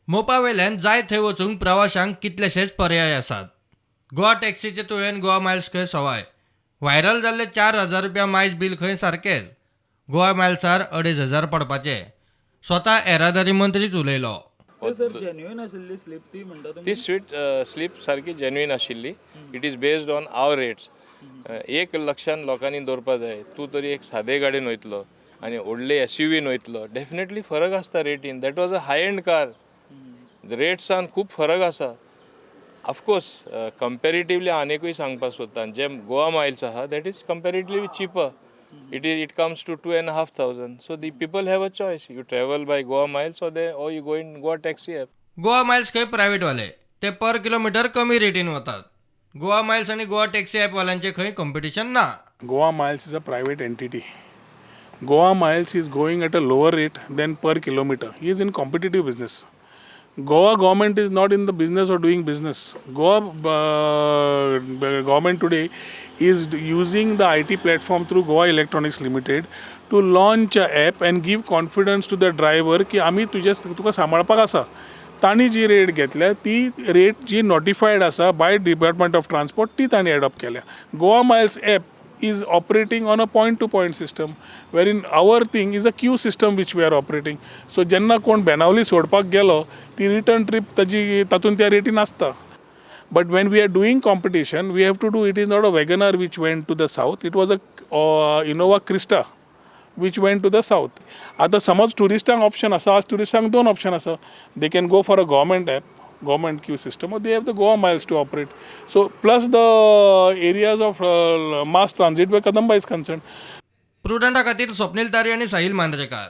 मोपा वेल्यान जाय थंय वचूंक प्रवाशांक कितलेशेच पर्याय आसात. गोवा टॅक्सीचे तुळेन गोवा मायल्स खंय सवाय. व्हायरल जाल्ले 4000 रुपया मायज बील खंय सारकेंच. गोवा मायल्सार 2500 पडपाचे. स्वता येरादारी मंत्रीच उलयलो. सर, जेन्युइन आशिल्ली स्लीप ती म्हणटा तुमी? ती स्वीट स्लीप सारकी जेन्युइन आशिल्ली. It is based on our rates. एक लक्षान लोकांनी दवरपा जाय, तूं तरी एक सादे गाडयेन वयतलो आनी व्हडले एसयूवीन वयतलो, डेफिनेटली फरक आसता रेटीन. That was a high end car. रेट्सान खूब फरक आसा. ऑफकोर्स, कम्पॅरेटिवली आनिकूय सांगपाक सोदता, जे गोवा मायल्स आहा, that is comparatively cheaper. It comes to 2500. So the people have a choice: you travel by Goa Miles or you go in Goa Taxi app. Goa Miles खंय प्रायव्हेटवाले, ते पर kilometre कमी रेटीन वतात. गोवा मायल्स आनी गोवा टॅक्सी ॲपवाल्यांचे खंय competition ना. Goa Miles is a private entity. Goa Miles is going at a lower rate than per kilometer. He is in competitive business. Goa government is not in the business of doing business. Goa government today is using the IT platform through Goa Electronics Limited to launch a app and give confidence to the driver की आमी तुजे तुका सांबाळपाक आसा. तांणी जी rate घेतल्या ती रेट जी नोटिफायड आसा बाय डिपार्टमेंट ऑफ ट्रान्सपोर्ट, ती तांणी एडॉप्ट केल्या. Goa Miles app is operating on a point to point system, wherein our thing is a queue system which we are operating. So जेन्ना कोण बेनावली सोडपाक गेलो, ती रिटर्न ट्रीप ताजी तातूंत त्या रेटीन आसता. But when we are doing competition, we have to do, it is not a WagonR which went to the south, it was a Innova Crysta which went to the south. आतां समज ट्युरिस्टांक option आसा, आज ट्युरिस्टांक दोन option आसा. They can go for a government app, government queue system, or they have the Goa Miles to operate. So plus the areas of mass transit where Kadamba is concerned. प्रुडंटा खातीर स्वप्नील तारी आनी साहील मांद्रेकार.